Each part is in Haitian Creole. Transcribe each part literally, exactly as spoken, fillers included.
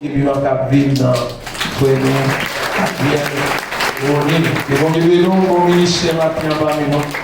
Epi w ap viv nan frè nou, Ariel Rony. Ke Bondye beni w, bon ministè maten an pami nou.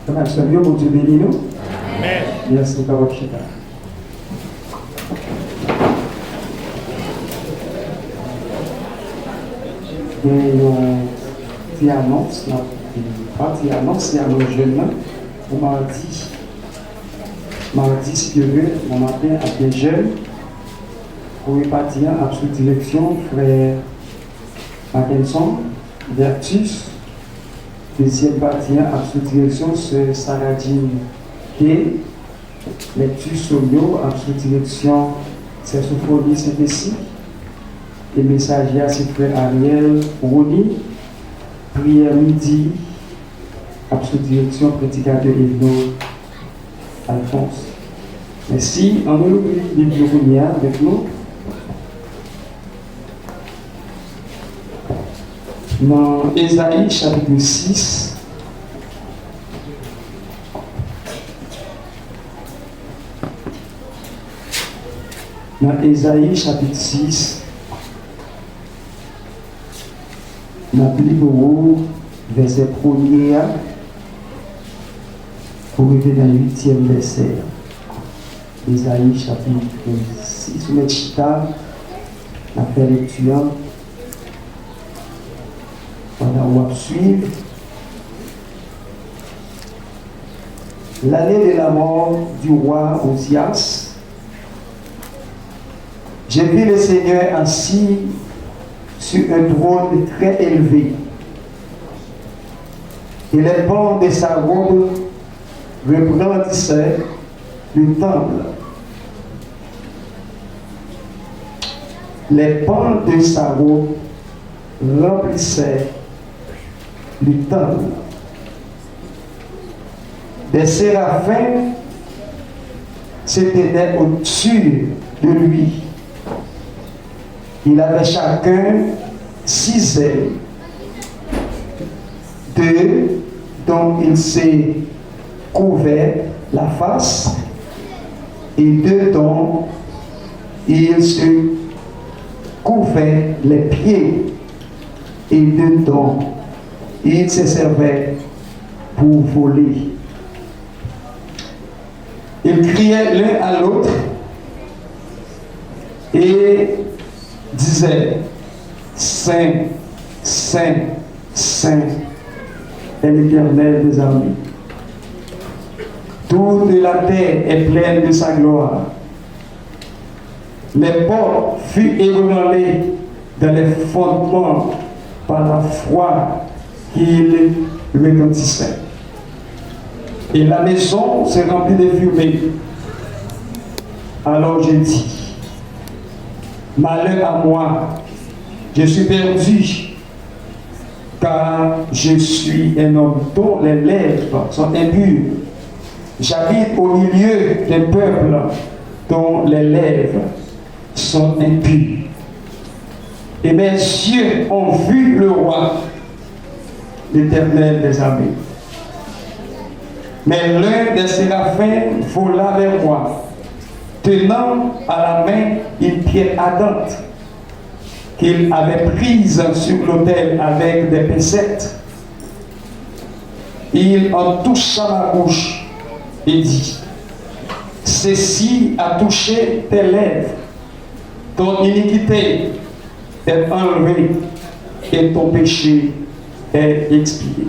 Frè ak sè m yo, Bondye beni nou. Amèn. Mèsi, nou kapab chita. Gen yon ti anons, n ap, pa ti anons, se anons jèn nan, pou madi. Madi, si Dye vle, nan maten ap gen jèn. Premye pati an ap sou direksyon frè Mackenson Vertus. Dezyèm pati an ap sou direksyon sè Sarah Jean Gay. Lekti som yo ap sou direksyon sè Sophronie Saint-Esprit. E mesaje a se frè Ariel Rony. Priyè midi ap sou direksyon predikatè Edno Alphonse. Mèsi. Ann nou louvri Bib nou kounye a avèk nou. Nan Ezayi chapit sis, nan Ezayi chapit sis, n ap li pou ou vèsè premye a pou rive nan uityèm vèsè a. Ezayi chapit sis, ou mèt chita, n ap fè lekti a pandan w ap swiv. L'année de la mort du roi Ozias, j'ai vu le Seigneur assis sur un trône très élevé, et les pans de sa robe resplendissaient le temple. Les pans de sa robe remplissaient le temple. Des séraphins se tenaient au-dessus de lui. Il avait chacun six ailes. Deux dont il se couvrait la face et deux dont il se couvrait les pieds et deux dont il se servait pour voler. Ils criaient l'un à l'autre et disaient, Saint, Saint, Saint est l'Éternel des armées. Toute la terre est pleine de sa gloire. Les portes furent ébranlées dans les fondements par la foi qu'il retentissait. Et la maison se remplit de fumée. Alors je dis, malheur à moi, je suis perdu, car je suis un homme dont les lèvres sont impures. J'habite au milieu d'un peuple dont les lèvres sont impures. Et mes yeux ont vu le roi, l'Éternel des armées. Mais l'un des séraphins vola vers moi, tenant à la main une pierre ardente qu'il avait prise sur l'autel avec des pincettes. Il en toucha ma bouche et dit, ceci a touché tes lèvres, ton iniquité est enlevée et ton péché est expié.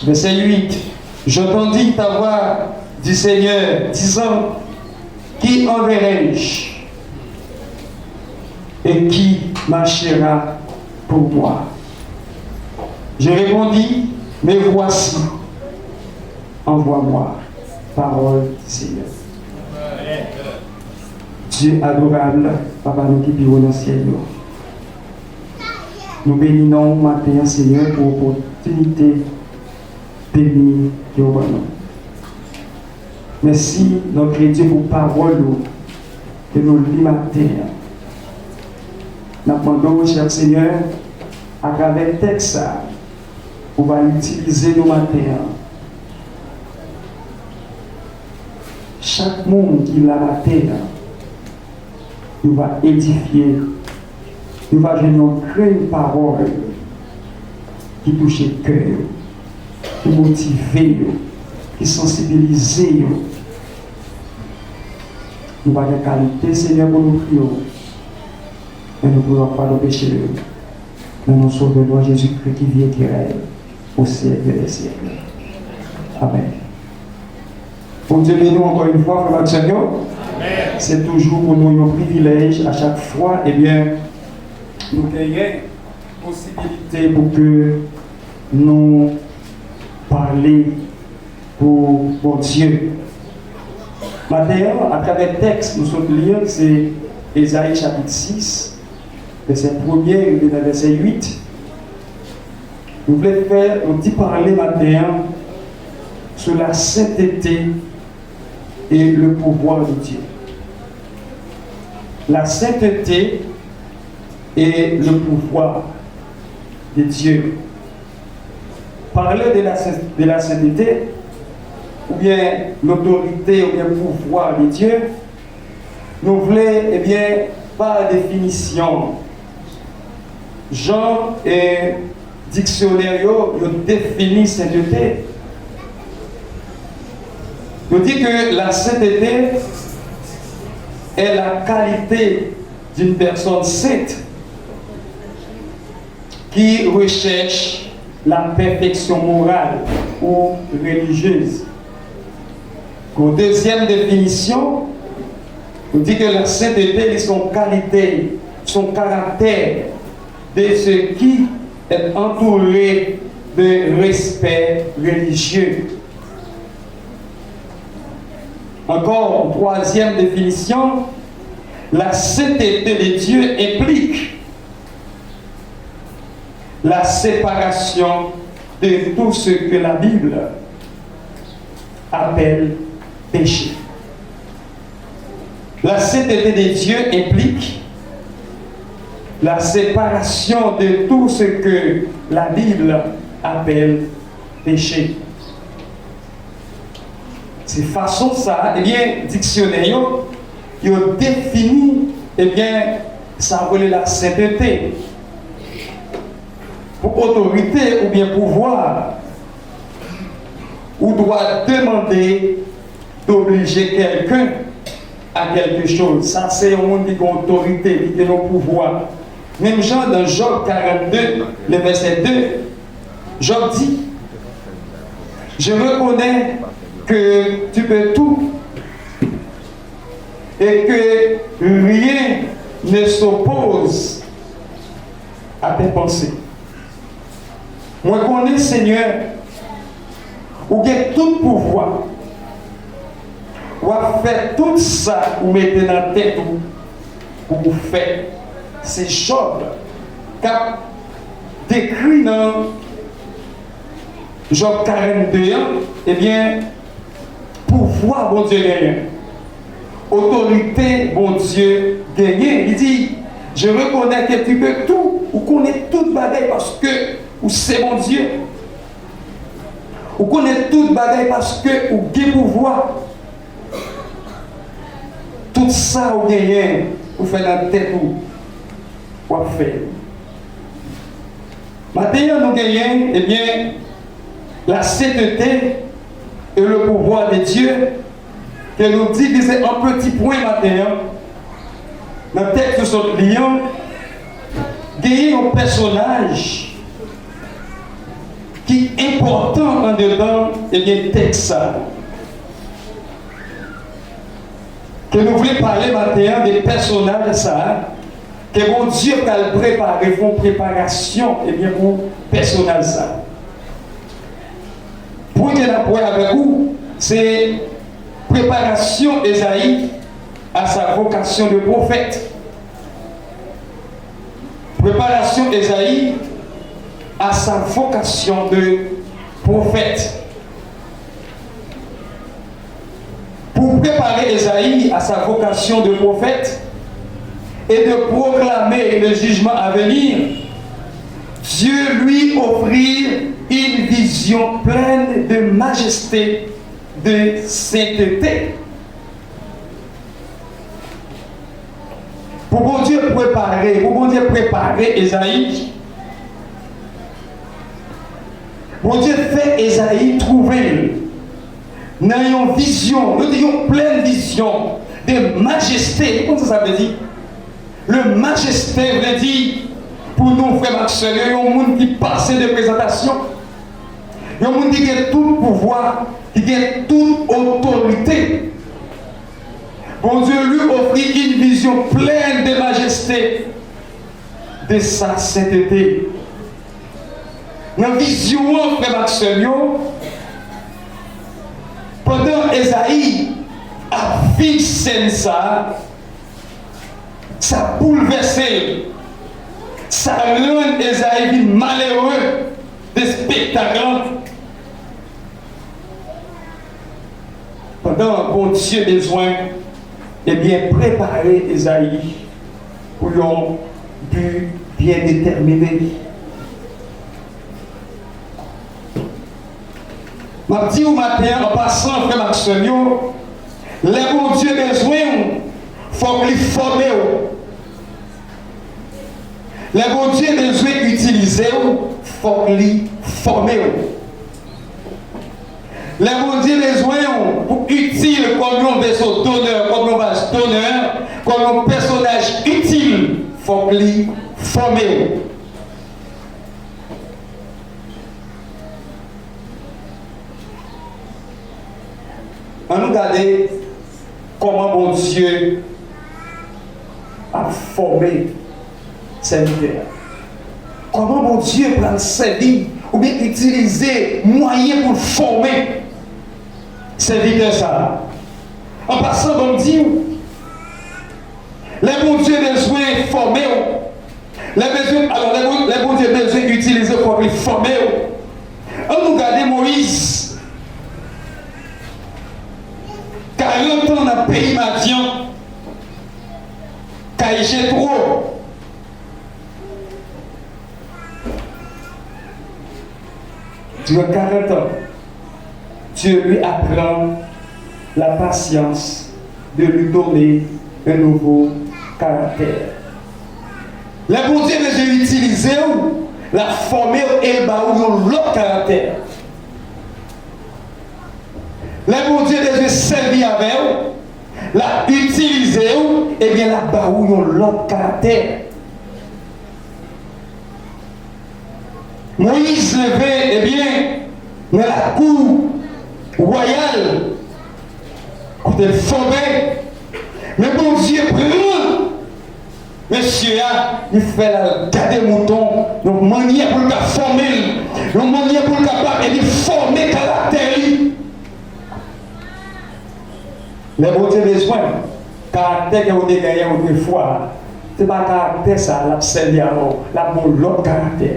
Verset huit. J'entendis ta voix du Seigneur disant, qui enverrai-je et qui marchera pour moi? Je répondis, me voici, envoie-moi. Parole du Seigneur. Dye adorab, Papa nou ki pi wo nan syèl yo. Nou beni non w maten an, Senyè, pou opòtinite beni ke w ban nou. Mèsi, nou kredi pou pawòl ou ke nou li maten an. N ap mande w, chè Senyè, atravè tèks sa a, ou va itilize nou maten an. Chak moun ki la maten an, yo va edifye, yo va jwenn yon grenn pawòl ki touche kè yo, ki motive yo, ki sansibilize yo. Nou pa gen kalite, Senyè, pou nou priye w, men nou priye w ap padone peche yo. Nan non Sovè nou an, Jezikri, ki viv e ki règne au siècle des siècles. Amèn. Bondye beni w ankò yon fwa, frè m ak sè m yo. Amèn. Se toujou pou nou yon privilèj a chak fwa, ebyen, nou genyen posibilite pou ke nou pale pou Bondye. Maten an, atravè tèks nou sot li an, se Ezayi chapit sis, vèsè premye rive nan vèsè uit. Nou vle fè yon ti pale maten an sou la sainteté et le pouvoir de Dieu. La sainteté et le pouvoir de Dieu. Parler de la, sain- de la sainteté, oubyen l'autorité, oubyen pouvoir de Dieu, nou vle, ebyen, pa definisyon, jan e diksyonè yo, yo defini sentete, yo di ke la sainteté est la qualité d'une personne sainte qui recherche la perfection morale ou religieuse. Yon dezyèm definisyon, nou di ke la sainteté, li se yon kalite, se yon karaktè de ce qui est entouré de respect religieux. Encore, troisième définition, la sainteté de Dieu implique la séparation de tout ce que la Bible appelle péché. La sainteté de Dieu implique la séparation de tout ce que la Bible appelle péché. Se fason sa, ebyen, diksyonè yo, yo defini, ebyen, sa yo rele la sainteté. Pou otorite oubyen pouvwa, ou dwa demande d'obliger quelqu'un à quelque chose. Sa se yon moun ki gen otorite, li gen yon pouvwa. Menm jan nan Jòb karannde, le vèsè de, Job dit, je reconnais que tu peux tout et que rien ne s'oppose à tes pensées. Mwen konnen, Senyè, ou gen tout pouvwa. W ap fè tout sa ou mete nan tèt ou pou ou fè. Se Jòb k ap dekri nan Jòb karannde an, ebyen, pouvwa Bondye genyen, otorite Bondye genyen. Li di, je reconnais que tu peux tout, ou konnen tout bagay paske ou se Bondye. Ou konnen tout bagay paske ou gen pouvwa. Tout sa ou genyen pou fè nan tèt ou, w ap fè. Maten an, nou genyen, ebyen, la sainteté et le pouvoir de Dieu, ke nou divize an peti pwen maten an. Nan tèks nou sot li an, genyen yon pèsonaj ki enpòtan andedan, ebyen, tèks sa a. Ke nou vle pale maten an de pèsonaj sa a, ke Bondye pral prepare, fè yon preparasyon, ebyen, pou pèsonaj sa a. Pwen ke n ap wè avèk ou, se preparasyon Ezayi à sa vocation de prophète. Préparation Esaïe à sa vocation de prophète. Préparer Ésaïe à sa vocation de prophète et de proclamer le jugement à venir, Dieu lui offrit une vision pleine de majesté, de sainteté. Pou Bondye prepare, pou Bondye prepare Ezayi, Bondye fè Ezayi twouve l nan yon vizyon, yo di yon plèn vizyon de majeste. Ou konn sa sa vle di? Le majeste vle di, pou nou, frè m ak sè m yo, yon moun ki pase de prezantasyon, yon moun ki gen tout pouvwa, ki gen tout otorite. Bondye li ofri une vision pleine de majesté, de sa sainteté. Nan vizyon an, frè m ak sè m yo, pandan Ezayi ap viv sèn sa a, sa boulvèse l, sa rann Ezayi vin malere de espektak lan. Pandan Bondye bezwen, ebyen, prepare Ezayi pou yon bi byen detèmine. M ap di w maten an, an pasan, frè m ak sè m yo, lè Bondye bezwen w, fòk li fòme w. Lè Bondye bezwen itilize w, fòk li fòme w. Lè Bondye bezwen w pou itil kòm yon veso donè, kòm yon vaz donè, kòm yon pèsonaj itil, fòk li fòme w. Ann nou gade kòman Bondye ap fòme sèvitè a. Kòman Bondye pral sèvi oubyen itilize mwayen pou l fòme sèvitè sa a? An pasan, ban m di w, lè Bondye bezwen fòme w, lè bezwen, alò, lè Bon-, lè Bondye bezwen itilize w, fòk li fòme w. Ann nou gade Moyiz. Karant an nan peyi Madyan, kay Jetwo. Durant quarante ans, Dieu lui apprend la patience de lui donner un nouveau caractère. Lè Bondye bezwen itilize w, l ap fòme w e l ba ou yon lòt karaktè. Lè Bondye bezwen sèvi avè w, l ap itilize w, ebyen, l ap ba ou yon lòt karaktè. Moyiz leve, ebyen, nan lakou wayal, kote l fòme. Men Bondye pran mesye a, li fè l al gade mouton, yon mannyè pou l ka fòme l, yon mannyè pou l kapab, ebyen, fòme karaktè li. Lè Bondye bezwen, karaktè ke w te genyen otrefwa, se pa karaktè sa a l ap sèvi avè w, l ap ba w lòt karaktè.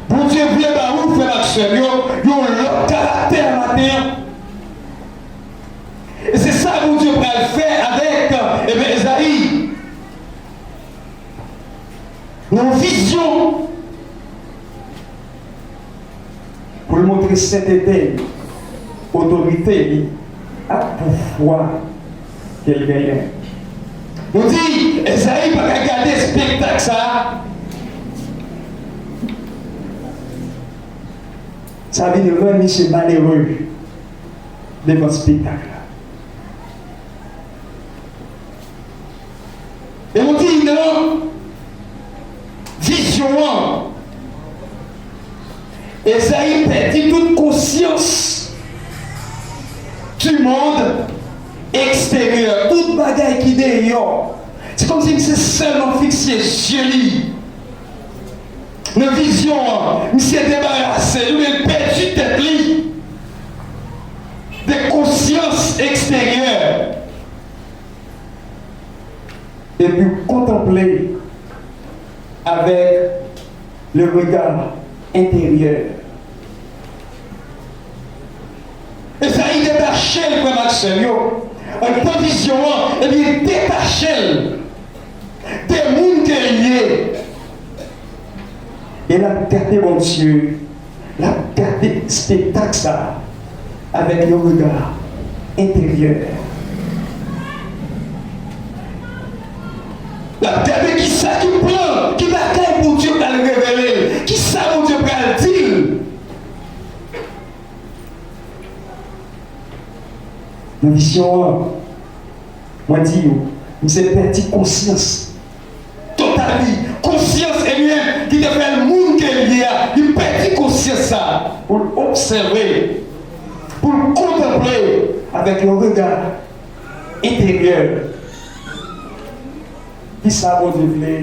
Bondye vle ba ou, frè m ak sè m yo, yon lòt karaktè maten an. E se sa Bondye pral fè avèk, ebyen, Ezayi. Nan vizyon, pou l montre sentete l, otorite li, ak pouvwa ke l genyen. Nou di, Ezayi pa ka gade espektak sa a. Sa vin rann misye malere devan espektak la. E nou di nan vizyon an, Ezayi pèdi tout konsyans du monde extérieur, tout bagay ki deyò. Se kòmsi misye sèlman fikse zye li nan vizyon an, misye debarase li, oubyen pèdi tèt li de konsyans eksteryè, epi kontanple avèk le regard intérieur. Ezayi te ta Detache l, frè m ak sè m yo, anndan vizyon an, ebyen, detache l de moun ke l ye. E l ap gade Bondye, l ap gade espektak sa a avèk yon rega enteryè. L ap gade kisa ki plan, ki bagay Bondye pral revele l, kisa Bondye pral di l. Nan vizyon an, mwen di yo, misye pèdi konsyans. Totally, konsyans, ebyen, ki te fè l moun ke l ye a, li pèdi konsyans sa a pou l obsève, pou l kontanple avèk yon rega enteryè. Kisa Bondye vle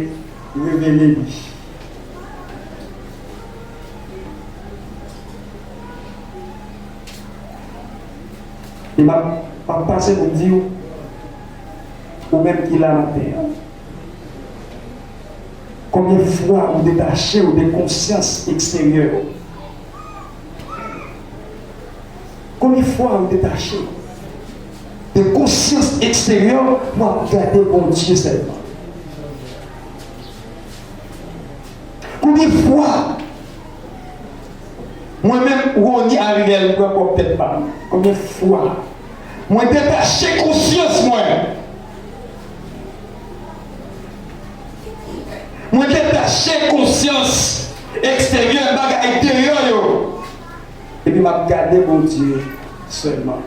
revele li? E m ap, m ap pase pou m di w, ou menm ki la maten an, konbyen fwa ou detache w de konsyans eksteryè w? Konbyen fwa ou detache w de konsyans eksteryè w pou w ap gade Bondye sèlman? Konbyen fwa mwen menm, Rony Ariel, m pran pwòp tèt pa m? Konbyen fwa mwen detache konsyans mwen? Mwen detache konsyans eksteryè, bagay deyò yo. Epi m ap gade Bondye sèlman.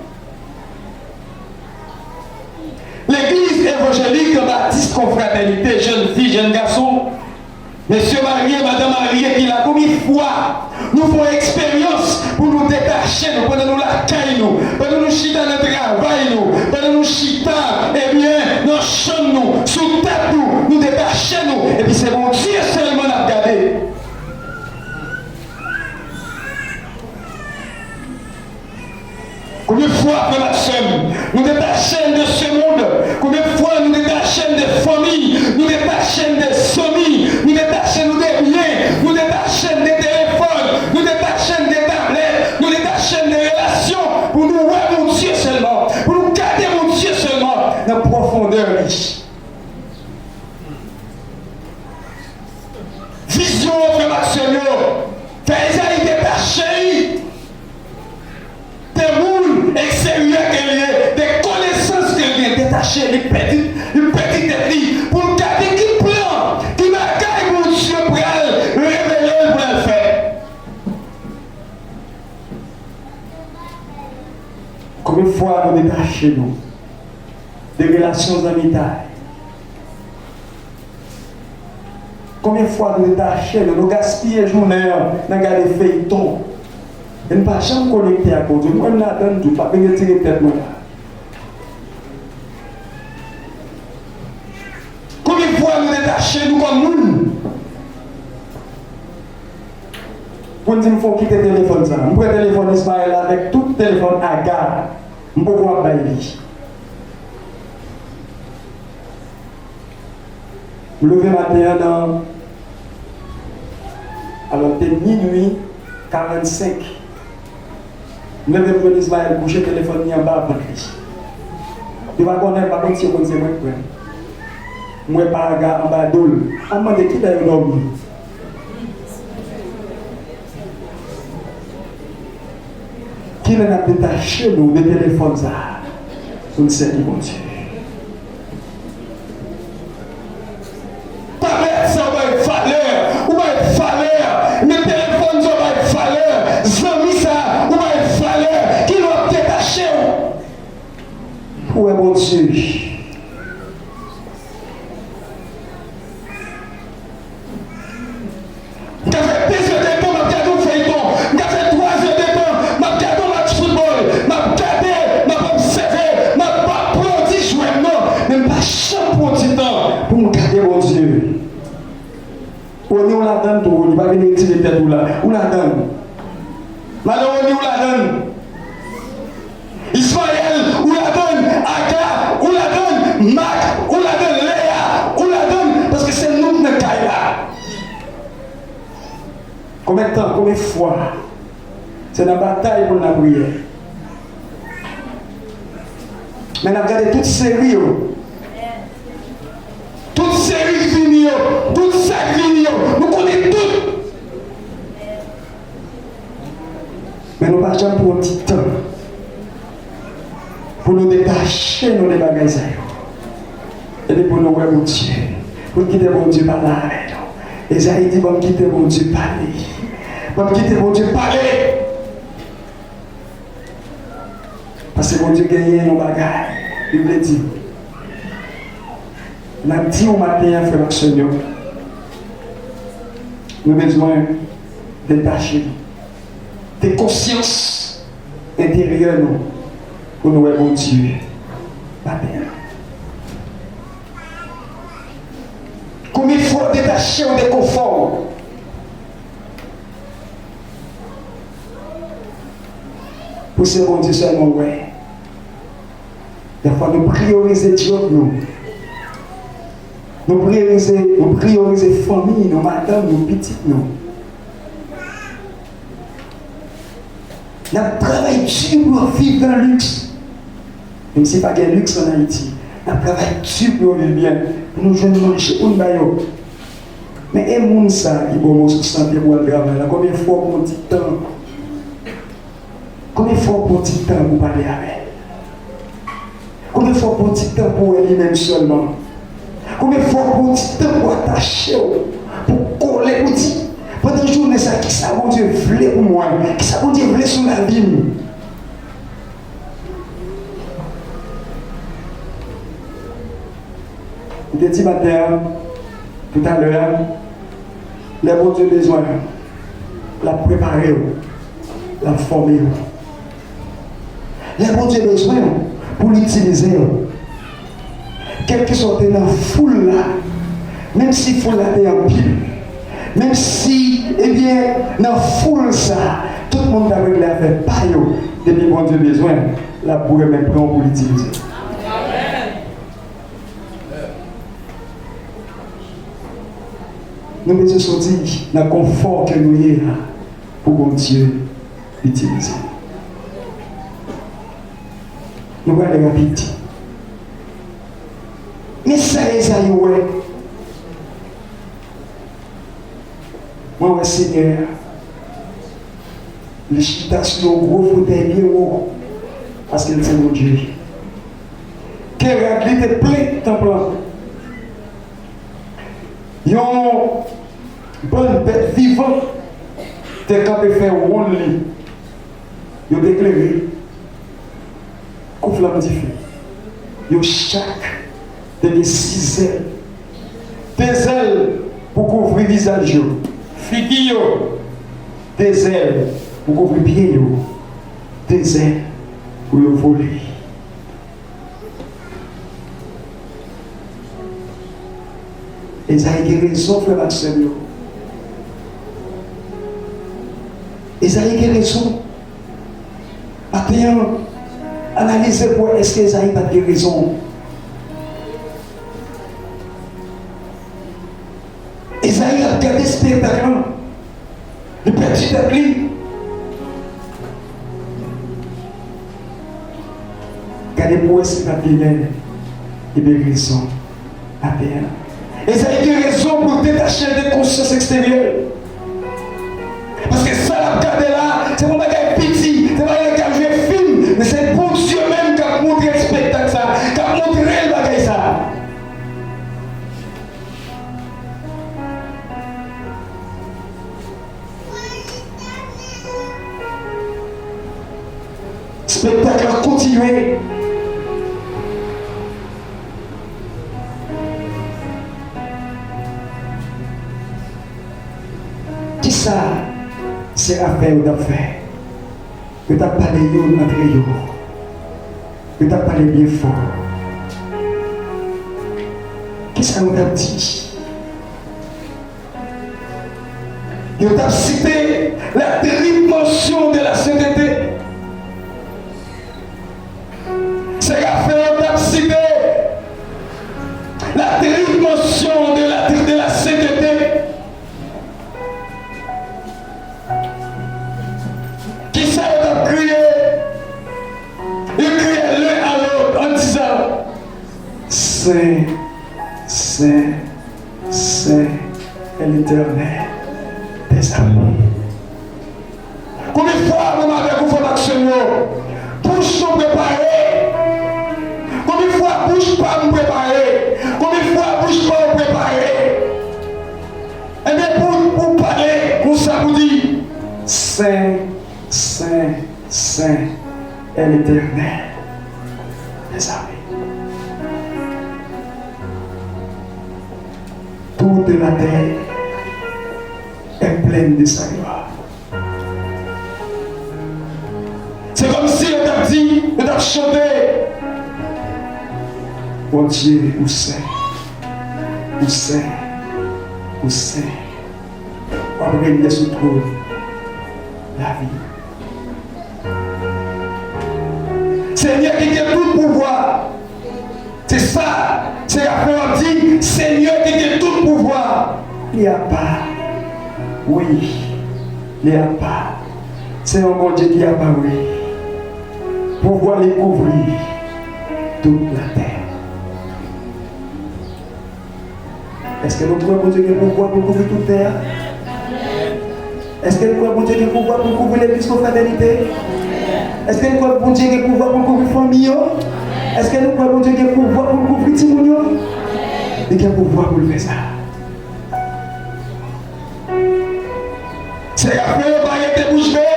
Legliz Evanjelik Batis Konfratènite, jèn fi, jèn gason, mesye marye, madanm marye ki la, konbyen fwa nou fè eksperyans pou nou detache nou pandan nou lakay nou, pandan nou chita nan travay nou, pandan nou chita, ebyen, nan chanm nou, sou tèt nou, nou detache nou, epi se Bondye sèlman n ap gade? Konbyen fwa, frè m ak sè m, nou detache n de se mond? Konbyen fwa nou detache n de fanmi? Nou detache n de zanmi? Nou detache nou de byen? Nou detache n de telefòn? Nou detache n de tablèt? Nou detache n de relasyon pou nou wè Bondye sèlman, pou nou gade Bondye sèlman nan pwofondè li? Vizyon an, frè m ak sè m yo, fè Ezayi detache li de moun eksteryè ke l ye, de konesans ke l gen, detache, li pèdi, li pèdi tèt li pou l gade ki plan, ki bagay Bondye pral revele l, pral fè. Konbyen fwa nou detache nou de relasyon zanmitay? Konbyen fwa nou detache nou, nou gaspiye jounen an nan gade feyton, e n pa janm konekte ak Bondye? Mwen menm ladann tou, m pa vin retire tèt mwen la. Konbyen fwa nou detache nou kòm moun? Pou n di m fò kite telefòn sa. M pran telefòn Ismaël avèk tout telefòn Aga. M poko ap bay li. M leve maten an nan, alò, te minui karannsenk. M leve m jwenn Ismaël kouche, telefòn li anba vant li. Yo pa konnen, m pa konn si yo konn se mwen k pran. M wè pa Aga anba do l. Al mande kilè yo dòmi. Kilè n ap detache nou de telefòn sa a pou n sèvi Bondye? Tablèt sa w bay valè, ou bay valè, men telefòn sa w bay valè, zanmi sa ou bay valè, kilè w ap detache w pou w wè Bondye? M ka fè de zè de tan, m ap gade yon feyton. M ka fè twa zè de tan, m ap gade yon match foutbòl. M ap gade, m ap obsève, m ap, m ap pran ti jwèt non. Men m pa janm pran ti tan pou m gade Bondye. Rony, ou ladann tou, Rony, pa vin retire tèt ou la. Ou ladann. Madan Rony, ou ladann. Ismaël, ou ladann. Aga, ou ladann. Mak, ou ladann. Leya, ou ladann. Paske se nou k nan kay la. Konbyen tan, konbyen fwa se nan batay pou n lapriyè? Men n ap gade tout seri yo. Tout seri k vini yo, tout sa k vini yo, nou konnen tout. Men nou pa janm pran yon ti tan pou nou detache nou de bagay sa yo. Epi pou nou wè Bondye, pou n kite Bondye pale avè nou. Ezayi di, "Ban m kite Bondye pale. Ban m kite Bondye pale." Paske Bondye genyen yon bagay li vle di. N ap di w maten an, frè m ak sè m yo, nou bezwen detache nou de konsyans enteryè nou pou nou wè Bondye maten an. Konbyen fwa w detache w de konfò w pou se Bondye sèlman w wè? Dèfwa nou priyorize djòb nou. Nou priyorize, nou priyorize fanmi nou, madanm nou, pitit nou. N ap travay di pou yo viv nan liks. Menm si pa gen liks ann Ayiti, n ap travay di pou yo viv byen, pou nou jwenn manje pou n ba yo. Men e moun sa a ki ba w mòso sante pou w al travay la, konbyen fwa w pran ti tan? Konbyen fwa w pran ti tan pou w pale avè l? Konbyen fwa w pran ti tan pou w wè li menm sèlman? Konbyen fwa w pran ti tan pou w atache w, pou w kole, pou w di, "Pandan jounen sa, kisa Bondye vle pou mwen? Kisa Bondye vle sou lavi m?" M te di maten an, toutalè a, lè Bondye bezwen w, l ap prepare w, l ap fòme w. Lè Bondye bezwen w pou l itilize w, kèlkeswa w te nan foul la, menm si foul la te anpil, menm si, ebyen, nan foul sa, tout moun t ap regle afè pa yo, depi Bondye bezwen w, l ap renmen pran w pou l itilize w. Nou bezwen soti nan konfò ke nou ye a pou Bondye itilize nou. Nou prale rapid. Men sa Ezayi wè. Mwen wè Senyè a, li chita sou yon gwo fotèy byen wo, paske l se Bondye. Ke rad li te plen tanp lan. Yon bann bèt vivan te kanpe fè wonn li. Yo te klere kou flanm dife. Yo chak te gen sis zèl. De zèl pou kouvri vizaj yo, figi yo, de zèl pou kouvri pye yo, de zèl pou yo vole. Ezayi gen rezon, frè m ak sè m yo. Ezayi gen rezon. Maten an, analize pou wè èske Ezayi pa t gen rezon. Ezayi ap gade espektak lan. Li pèdi tèt li. Gade pou wè si l pa t genyen, ebyen, rezon maten an. Ezayi gen rezon pou l detache l de konsyans eksteryè l. Paske sa l ap gade la, se pa yon bagay piti, se pa yon bagay k ap jwe fim, men se Bondye menm k ap montre espektak sa, k ap montre l bagay sa. Espektak la kontinye. Kisa sèvitè yo t ap fè? Yo t ap pale youn antre yo. Yo t ap pale byen fò. Kisa yo t ap di? Yo t ap site la triple mention de la senteté. Sèvitè yo t ap site la triple mention de la, de la senteté. Kisa yo t ap kriye? Ils criaient l'un à l'autre en disant, Sen, sen, sen est l'Éternel des armées. Konbyen fwa menm avèk ou frè m ak sè m yo, bouch nou prepare? Konbyen fwa bouch pa m prepare? Konbyen fwa bouch pa w prepare? Ebyen, pou, pou pale konsa, pou di, Sen, sen, sen est l'Éternel des armées. Toute la terre est pleine de sa gloire. Se kòmsi yo t ap di, yo t ap chante, Bondye, ou sen, ou sen, ou sen. W ap renye sou twòn lavi. Senyè ki gen tout pouvwa. Se sa, se afè w ap di, Senyè ki gen tout pouvwa. Li apa. Wi, li apa. Se yon Bondye ki apa, wi. Pouvwa li kouvri tout latè. Èske nou kwè Bondye gen pouvwa pou l kouvri tout tè a? Èske nou kwè Bondye gen pouvwa pou l kouvri legliz Konfratènite? Èske nou kwè Bondye gen pouvwa pou l kouvri fanmi yo? Èske nou kwè Bondye gen pouvwa pou l kouvri timoun yo? Li gen pouvwa pou l fè sa. Seyè a fè yo pa rete bouch be.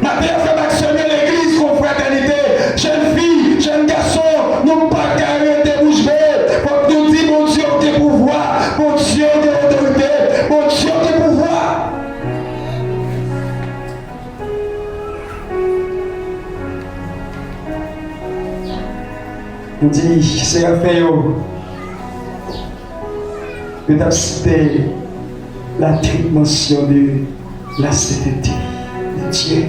Maten an, frè m ak sè m yo, legliz Konfratènite, jèn fi, jèn gason, nou pa ka rete bouch be. Fòk nou di, Bondye, ou gen pouvwa. Bondye, ou gen otorite. Bondye, ou gen pouvwa. Nou di, Seyè a fè yo. Yo t ap site la triple mention de la sainteté de Dieu.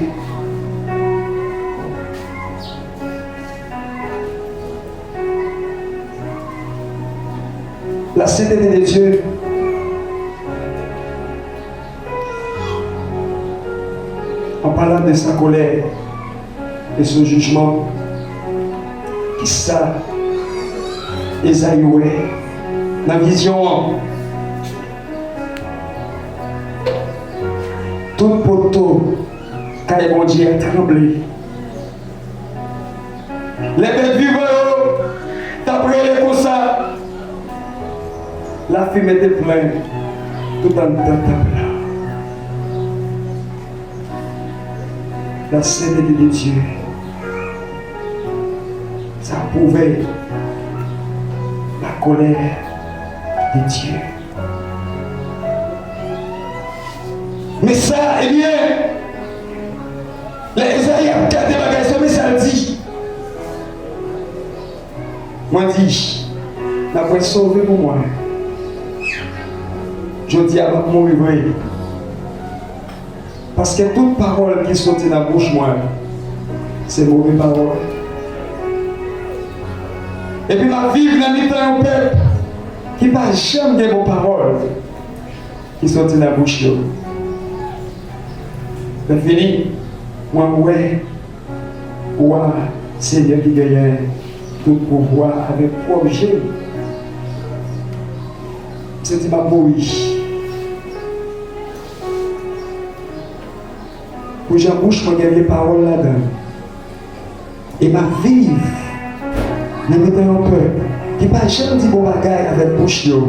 La sainteté de Dieu, en parlant de sa colère, e sou jijman. Kisa Ezayi wè nan vizyon an? Tout poto kay Bondye a tranble. Lè bèt vivan yo t ap rele konsa, lafimen te plen tout anndan tanp la. La sainteté de Dieu. Ça prouve la colère de Dieu. Men sa, ebyen, lè Ezayi ap gade bagay sa, men sa l di. Mwen di, n ap wè sove pou mwen. Jodi a, m ap mouri vre. Paske tout pawòl ki soti nan bouch mwen, se move pawòl. Epi m ap viv nan mitan yon pèp ki pa janm gen bon pawòl ki soti nan bouch yo. Lè fini, mwen wè Wa, Senyè ki genyen tout pouvwa avèk pwòp je l. M santi m ap mouri. Pou jan bouch mwen gen vye pawòl ladan l. E m ap viv nan mitan yon pèp ki pa janm di bon bagay avèk bouch yo.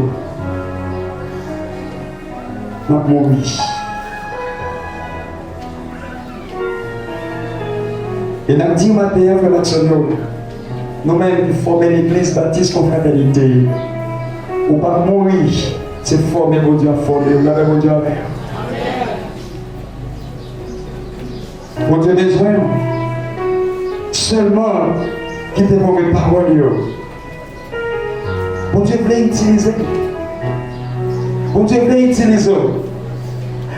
M ap mouri. E n ap di w maten an, frè m ak sè m yo, nou menm ki fòme legliz Batis Konfratènite, ou p ap mouri, se fòme Bondye ap fòme w, lapè Bondye avè w. Bondye bezwen w. Sèlman kite move pawòl yo. Bondye vle itilize w. Bondye vle itilize w.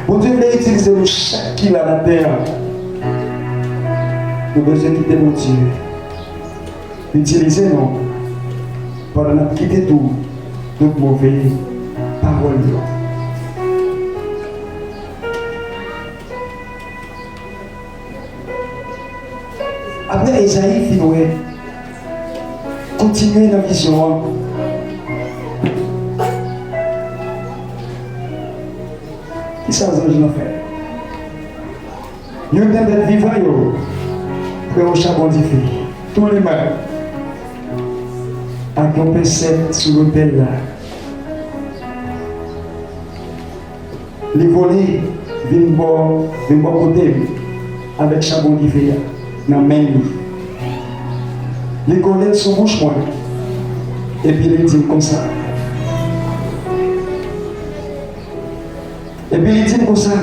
Bondye vle itilize nou chak ki la nan tè a. Nou bezwen kite Bondye itilize nou pandan n ap kite tou tout move pawòl yo. Apre Ezayi fin wè, Kontinye nan vizyon an. Kisa zanj lan fè? Youn nan bèt vivan yo pran yon chabon dife, tou li menm, ak yon pensèt sou lotèl la. Li vole vin bò, vin bò kote m avèk chabon dife a nan men li. Li kole l sou bouch mwen, epi li di m konsa. Epi li di m konsa,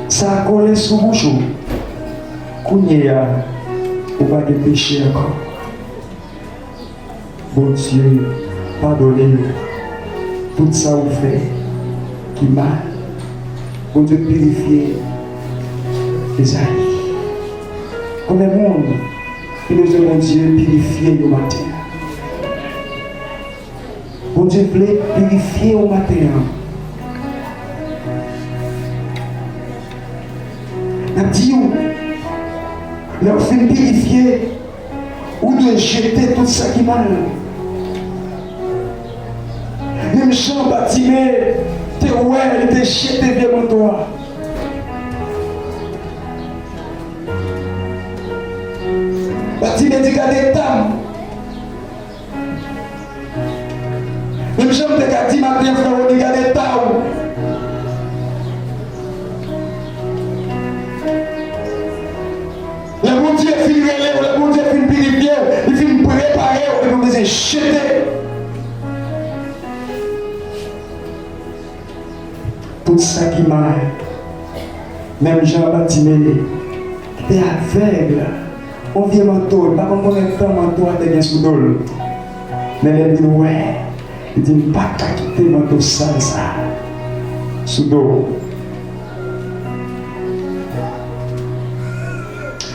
sa a kole sou bouch ou. Kounye a, ou pa gen peche ankò. Bondye padone yo. Tout sa ou fè ki mal, Bondye pirifye Ezayi. Konbyen moun ki bezwen Bondye pirifye yo maten an? Bondye vle pirifye w maten an. N ap di w, lè w fin pirifye, ou dwe jete tout sa ki mal. Menm jan Batime te wè, li te jete vye manto a. Batime di, "Gade eta m." Menm jan m te ka di maten an, frè Rony, gade eta w. Lè Bondye fin rele w, lè Bondye fin pirifye w, li fin prepare w, epi w bezwen jete tout sa ki mal. Menm jan Batime ki te avèg, yon vye manto, li pa konn konbyen tan manto a te gen sou do l. Men lè l vin wè, li di, "M pa ka kite manto sal sa a sou do m."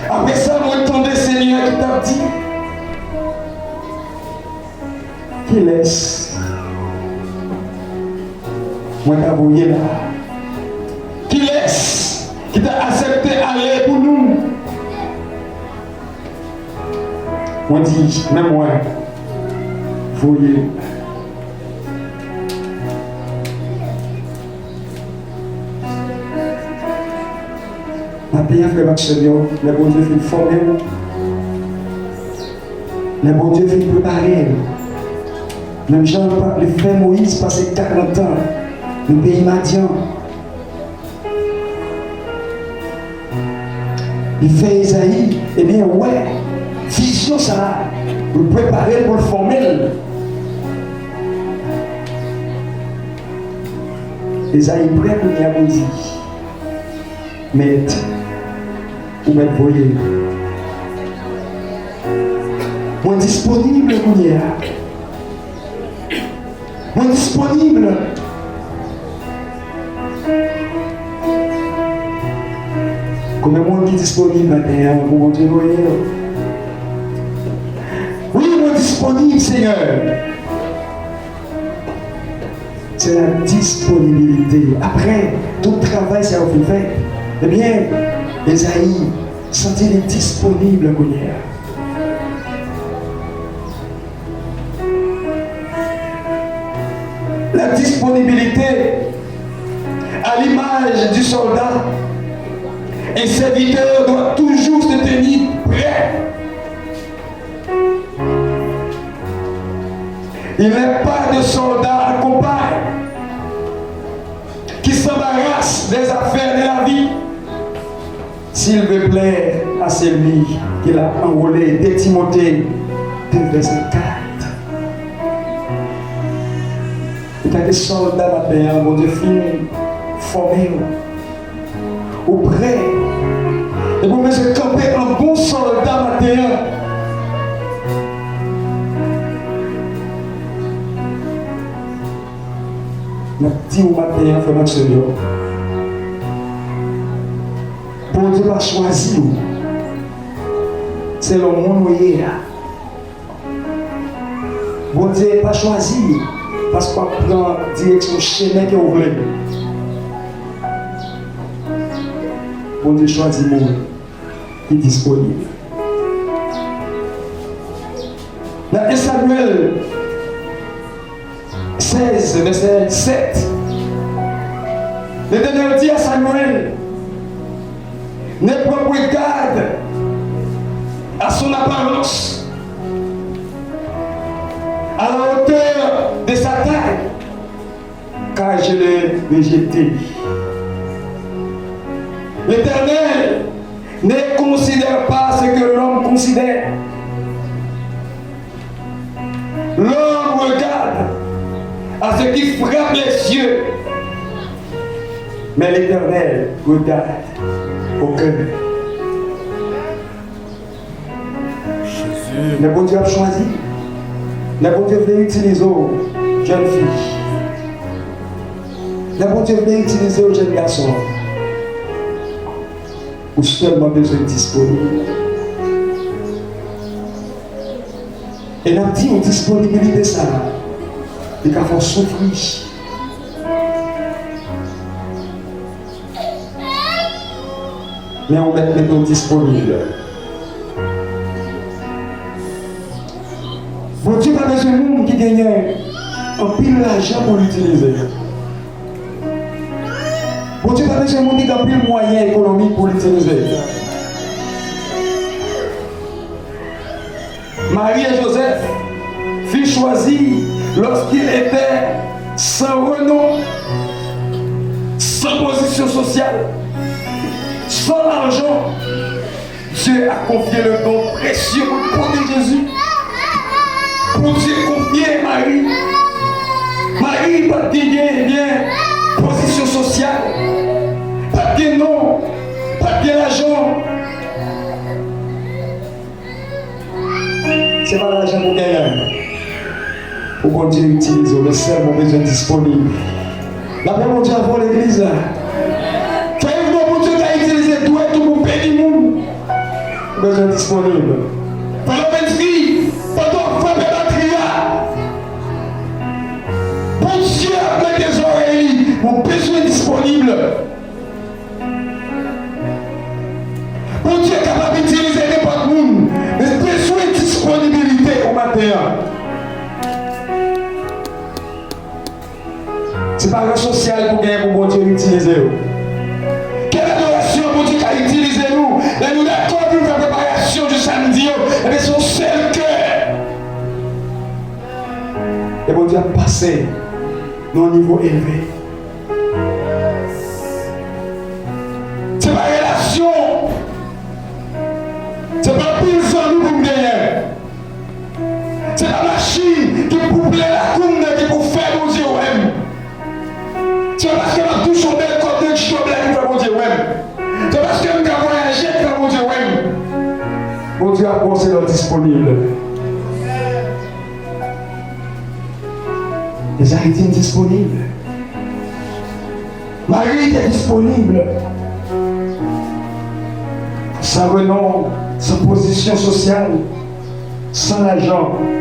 Apre sa, mwen tande Senyè a ki t ap di, "Kilès mwen ta voye la? Kilès ki ta aksepte ale pou nou?" Mwen di, "Men mwen, voye m." Maten an, frè m ak sè m yo, lè Bondye fin fòme w, lè Bondye fin prepare w, menm jan li fè Moyiz pase karant tan nan peyi Madyan, li fè Ezayi, ebyen, wè vizyon sa a, pou l prepare l, pou l fòme l. Ezayi prè kounye a pou l di, "Mèt, ou mèt voye m. Mwen disponib kounye a. Mwen disponib." Konbyen moun ki disponib maten an pou Bondye voye yo? Wi, mwen disponib, Senyè. Se la disponibilite. Apre tout travay sa yo fin fèt, ebyen, Ezayi santi li disponib kounye a. La disponibilité, à l'image du soldat, un serviteur doit toujours se tenir prêt. Il n'est pas de soldat à campagne qui s'embarrasse des affaires de la vie. S'il veut plaire à celui qu'il a enrôlé, deux Timothée deux, verset quatre. Etanke sòlda maten an, Bondye fin fòme w. Ou prè. Epi w bezwen kanpe an bon sòlda maten an. M ap di w maten an, frè m ak sè m yo, Bondye pa chwazi w selon moun ou ye a. Bondye pa chwazi w paske w ap pran direksyon chemen ke w vle. Bondye chwazi moun ki disponib. Samwèl sèz, vèsè sèt. Letènèl di a Samwèl, ne prends point garde à son apparence, à la hauteur de sa taille, car je l'ai rejeté. L'Éternel ne considère pas ce que l'homme considère. L'homme regarde à ce qui frappe les yeux, mais l'Éternel regarde au cœur. Lè Bondye ap chwazi, lè Bondye vle itilize w, jèn fi, lè Bondye vle itilize w, jèn gason, ou sèlman bezwen disponib. E n ap di w, disponibilite sa a, li ka fè w soufri. Men ou mèt mete w disponib. Bondye pa bezwen moun ki genyen anpil lajan pou l itilize. Bondye pa bezwen moun ki gen anpil mwayen ekonomik pou l itilize. Marie et Joseph furent choisis lorsqu'ils étaient sans renom, sans position sociale, sans argent. Dieu a confié le don précieux pour porter Jésus. Bondye konfye Mari. Mari pa t gen, gen, gen pozisyon sosyal, pa t gen non, pa t gen lajan. Se pa lajan pou genyen pou Bondye itilize w, men sèlman w bezwen disponib. Lapè Bondye avè w, legliz la. Fè yon bon Bondye ka itilize dwèt ou pou beni moun. Ou bezwen disponib. Fè lòm endistri, pandan w frape batri a, Bondye ap mete zòrèy li. Ou bezwen disponib. Bondye kapab itilize nenpòt moun, men bezwen disponibilite ou maten an. Se pa ran sosyal pou genyen pou Bondye itilize w. Kèl adorasyon Bondye ka itilize nou lè nou dakò pou nou fè preparasyon di samdi yo? Ebyen, se yon sèl kè. E Bondye ap pase nan yon nivo elve. Se pa relasyon. Se pa anpil zanmi pou m genyen. Se pa machin ki pou plen lakou m nan ki pou fè Bondye wè m. Se pa paske m ap touche yon bèl kòb nan ti kòb la ki fè Bondye wè m. Se pa paske m ka vwayaje ki fè Bondye wè m. Bondye ap wè w se lè w disponib. Mezanmi, di m disponib. Mari te disponib. San renon, san pozisyon sosyal, san lajan.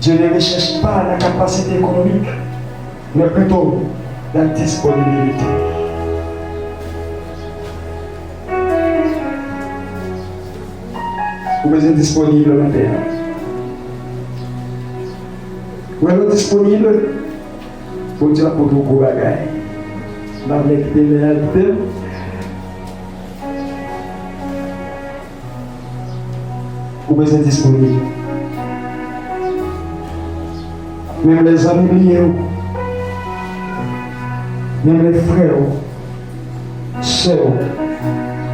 Dieu ne recherche pas la capacité économique, mais plutôt la disponibilité. Ou bezwen disponib maten an. Ou wè lè w disponib, Bondye ap montre w gwo bagay. M pa vle kite lè a kite m. Ou bezwen disponib. Menm lè zanmi bliye w, menm lè frè w, sè w,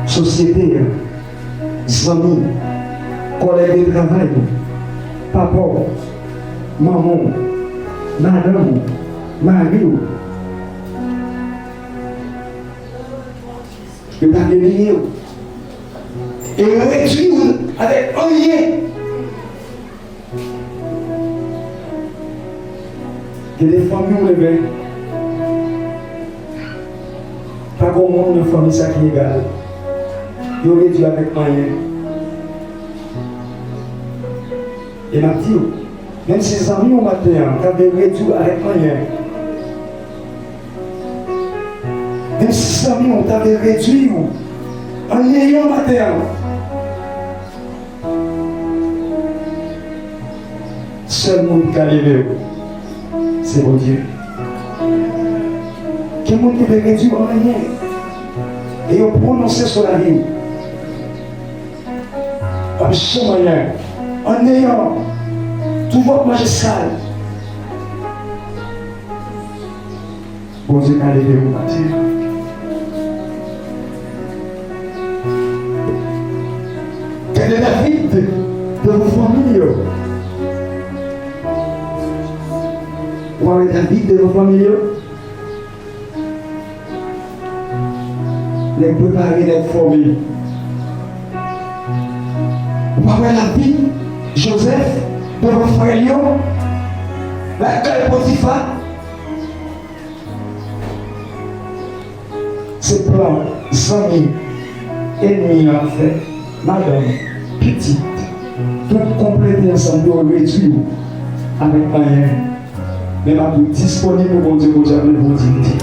sosyete a, zanmi, kòlèg de travay ou, papa w, manman w, madanm ou, mari w, yo ta vle bliye w e redwi w avèk anyen. Gen de fanmi ou renmen, pa gen yon moun nan fanmi sa ki egal. Yo redwi avèk anyen. E m ap di w, menm si zanmi w maten an ta vle redwi w avèk anyen, menm si zanmi w ta vle redwi w an neyan maten an, Sèl moun ki ka leve w, se Bondye. Gen moun ki vle redwi w an anyen, e yo pwononse sou lavi w. W ap janm anyen, an neyan, toujou w ap manje sal. Bondye ka leve w maten an. Gade David devan fanmi yo. Ou pa wè David devan fanmi yo? Nèg prepare, nèg fòme. Ou pa wè lavi Jozèf devan frè l yo? Lakay Potifa. Se plan zanmi ènmi an ap fè. Madanm, pitit, tout konplete ansanm pou yo redwi w avèk anyen. Men m ap tou disponib pou Bondye, Bondye ap leve w dirije.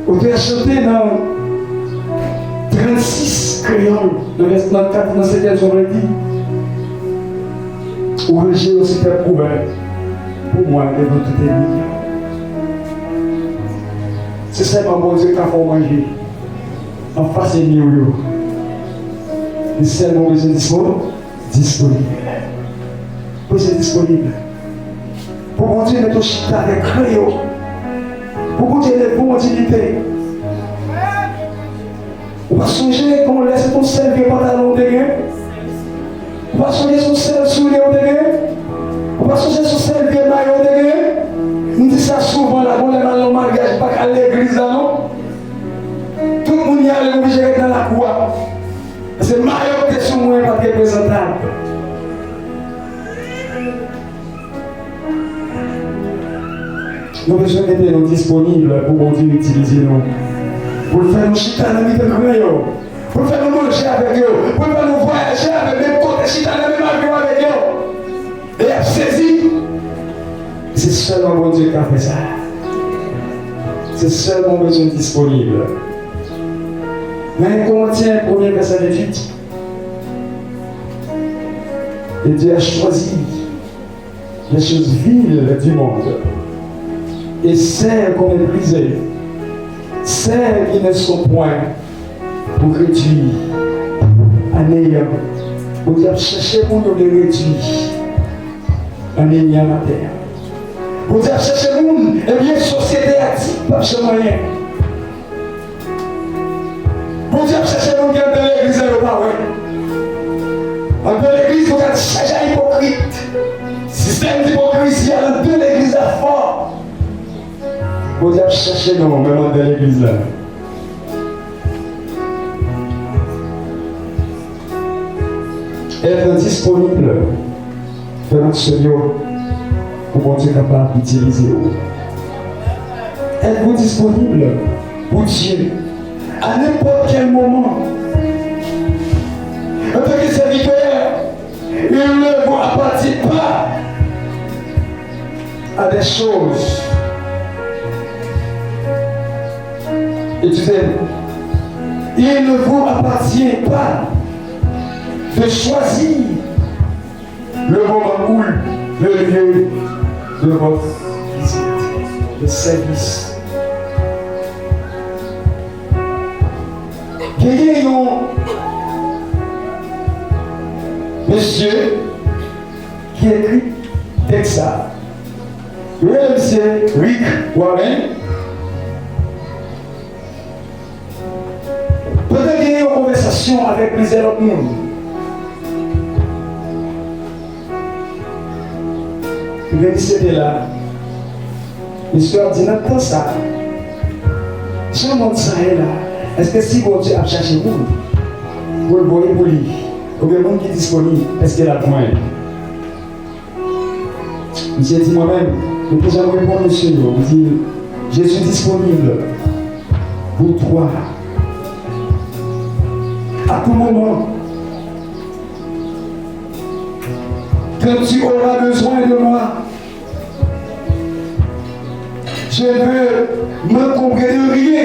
Otè a chante nan trannsis kreyòl, nan vès, nan kat, nan senkyèm sòm la, li di, ou ranje yo sou tèt kouvè pou mwen devan tout ènmi yo. Se sèlman Bondye k ka fè w manje anfas ènmi w yo. Li sèlman bezwen dispo-, disponib. Bezwen disponib. Pou Bondye mete w chita avèk gran yo. Pou Bondye leve w an diyite. Ou pa sonje gen yon lè se t yon sèl vye pantalon ou te gen? Ou pa sonje se yon sèl soulye ou te gen? Ou pa sonje se yon sèl vye mayo ou te gen? M di sa souvan la, gon lè m al nan maryaj, m pa ka al legliz la non. Tout moun y ale, m oblije ret nan lakou a. Paske mayo k te sou mwen pa t reprezantab. Nou bezwen mete nou disponib pou Bondye itilize nou. Pou l fè nou chita nan mitan gran yo. Pou l fè nou manje avèk yo. Pou l fè nou vwayaje avèk, menm kote, chita nan menm avyon avèk yo. E y ap sezi. Se sèlman Bondye k ka fè sa. Se sèlman w bezwen disponib. Nan en Korentyen, premye vèsè venntuit, et Dieu a choisi les choses viles du monde et celles qu'on méprisait, celles qui ne sont point, pou redwi a neyan. Bondye ap chèche moun yo vle redwi a neyan atè. Bondye ap chèche moun, ebyen, sosyete a di p ap janm anyen. Bondye ap chèche moun ki anndan legliz la, yo pa wè. Anndan legliz, yo gade chaja ipokrit. Sistèm ipokrizi a anndan legliz la fò. Bondye ap chèche nou, menm anndan legliz la. Être disponible, frè ak sè yo, pou Bondye kapab itilize w. Êtes-vous disponible pour Dieu à n'importe quel moment? En tant que serviteur, il ne vous appartient pas à des choses. Écoutez, il ne vous appartient pas de choisir le moment ou le lieu de votre visite, de service. Genyen yon mesye ki ekri tèks sa. Yo rele misye Rick Warren. Pandan l genyen yon konvèsasyon avèk plizyè lòt moun, men misye te la. Misye ap di nan tan sa a, jan mond sa ye la, èske si Bondye ap chache moun pou l voye pou li, oubyen moun ki disponib, èske l ap jwenn? Misye di mwen menm, mwen te janm reponn mesye yo, m di, je suis disponible pour toi. À tout moment, quand tu auras besoin de moi, je ne veux m'encombrer de rien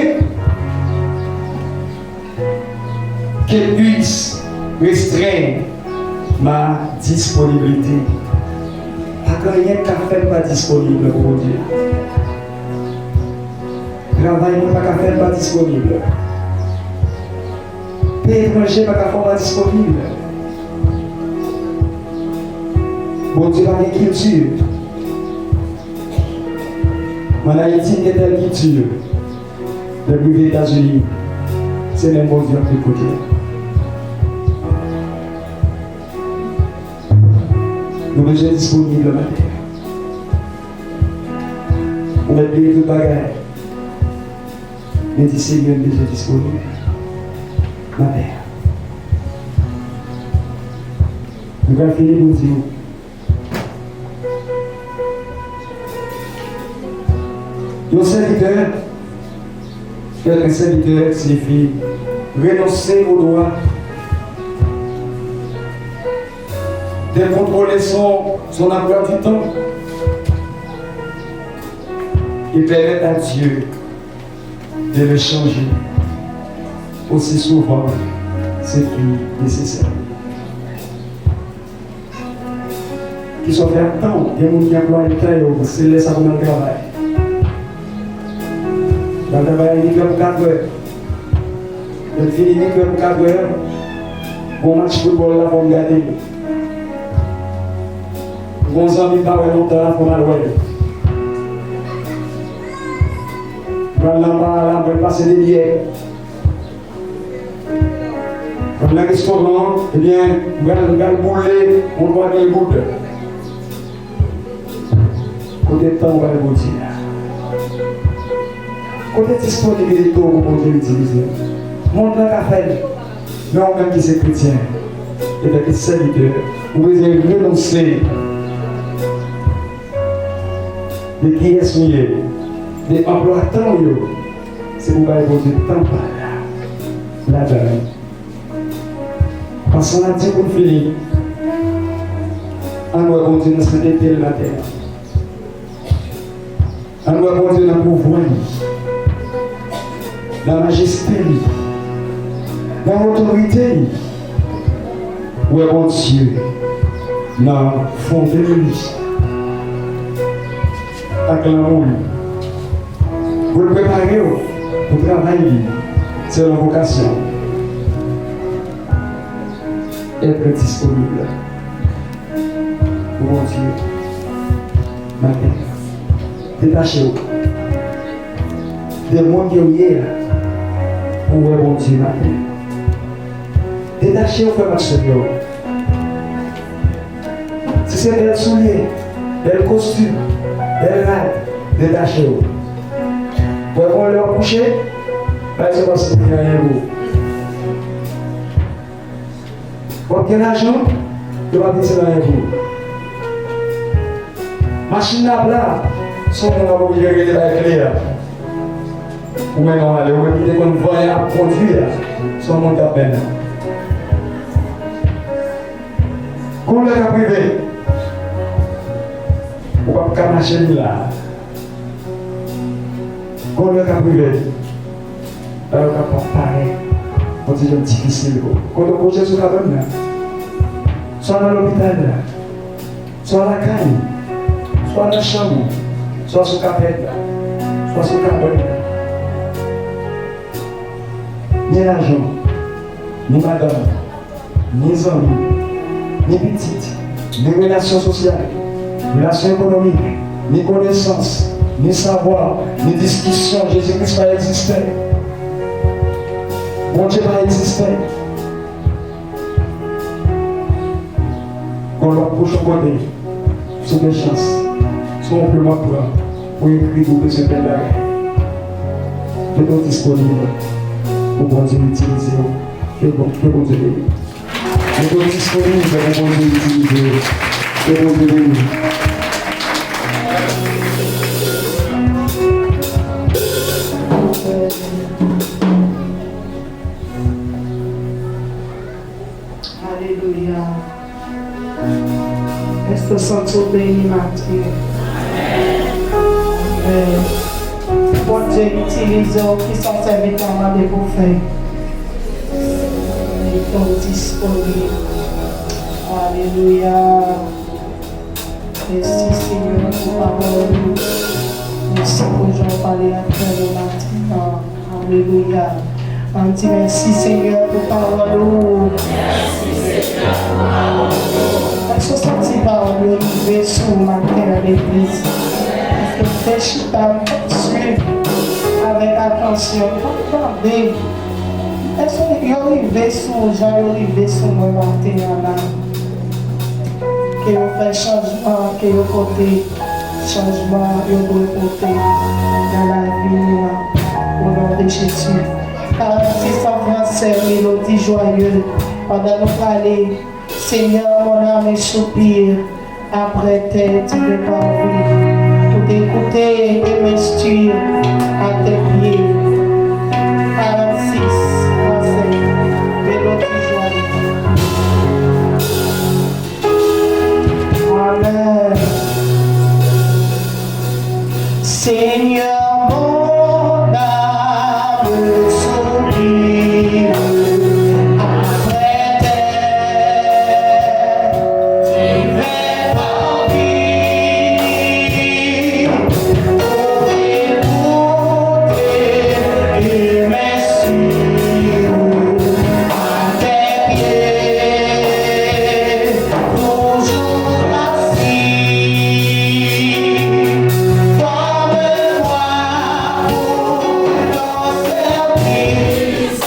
qui puisse restreindre Ma disponibilite. Pa gen anyen k ka fè m pa disponib pou Bondye. Travay mwen pa ka fè m pa disponib. Peyi etranje pa ka fè w pa disponib. Bondye pa gen kilti. Mwen Ayiti, m gen tèl kilti. Lè m rive Etazini, se menm Bondye ap tout kote. Nou bezwen disponib nan maten. Ou mèt bliye tout bagay. Men di, Senyè, m bezwen disponib maten an. Nou pral fini pou di w, yon sèvitè, être un serviteur signifie renoncer au droit de contrôler son, son emploi du temps et permettre à Dieu de le changer aussi souvent ce qui est nécessaire. Kisa w fè ak tan w? Gen moun ki anplwaye tan yo, se lè sa pou l al travay. L al travay a uit è pou kat è. Lè l fini uit è pou kat è, gon match foutbòl la fò m gade l. Gon zanmi m pa wè lontan la fò m al wè l. Pral nan ba a la, mwen pase de byè. Mwen nan restoran, ebyen, mwen pral, mwen pral boule yon twa mil goud. Kote tan w bay Bondye a? Kote disponibilite w pou Bondye itilize w? Mond lan ka fè l, men ou menm ki se kretyen, etanke sèvitè, ou bezwen renonse de kiyès ou ye, de anplwa tan w yo. Se pou bay Bondye tan pa l la, ladan l. Paske n ap di pou n fini, ann wè Bondye nan sentete l maten an. Ann wè Bondye nan pouvwa li, nan majeste li, nan otorite li. Wè Bondye nan fondè li ak lanmou li. Pou l prepare w pou travay li selon vokasyon. Être disponible pou Bondye maten. Detache w de moun ke w ye a pou w wè Bondye maten. Detache w, frè m ak sè m yo. Si se bèl soulye, bèl kostim, bèl rad, detache w. Wè, bon, lè w kouche, bay se paske w gen anyen pou w. W ap gen lajan, yo p ap itile anyen pou ou. Machin n ap la, se yon moun w ap oblije rele bay kle a. Ou menm w ale, ou menm ki te konn vanyan ap kondui a, se yon moun k ap mennen. Gon lè k ap rive, ou p ap ka mache ni la. Gon lè k ap rive, bagay yo ka pa parèt yon ti jan difisil pou ou. Kote w kouche sou kabann nan, swa nan lopital la, swa lakay ou, swa nan chanm ou, swa sou kapèt la, swa sou kabann nan. Ni lajan, ni madanm, ni zanmi, ni pitit, ni relasyon sosyal, relasyon ekonomik, ni konesans, ni savwa, ni diskisyon, Jezi Kris pa egziste. Bondye pa egziste. Kon lòt bouch yon kote, sou de chans, se yon plim w ap pran pou ekri pou bezwen bèl bagay. Mete w disponib pou Bondye itilize w. Ke Bon-, ke Bondye beni w. Mete w disponib pou Bondye itilize w. Ke Bondye beni w. Alelouya. Èske w santi w beni maten? Amèn. Bondye itilize w, kisa w sèvitè a mande pou w fè? Mete w disponib. Alelouya. Mèsi, Senyè, pou pawòl ou. Mèsi pou jan w pale avèk nou maten an. Alelouya. Ann di mèsi, Senyè, pou pawòl ou. Èske w santi pawòl yo rive sou ou maten an, legliz? Èske w te chita, m t ap swiv avèk atansyon, m t ap tande? Èske yo rive sou ou jan yo rive sou mwen maten an la? Ke yo fè chanjman, ke yo pote chanjman yo dwe pote nan lavi nou an, o non de Jezi. Karannsis an fransè, Mélodie Joyeuse. Pandan nou prale, Seigneur, mon âme soupire après tes divins paroles. Pour t'écouter et m'instruire à tes pieds. Karannsis fransè, Mélodie Joyeuse. Amen. Seigneur, mon âme soupire après tes divins paroles. Pour écouter et m'instruire à tes pieds, toujours assis. Forme-moi pour ton service.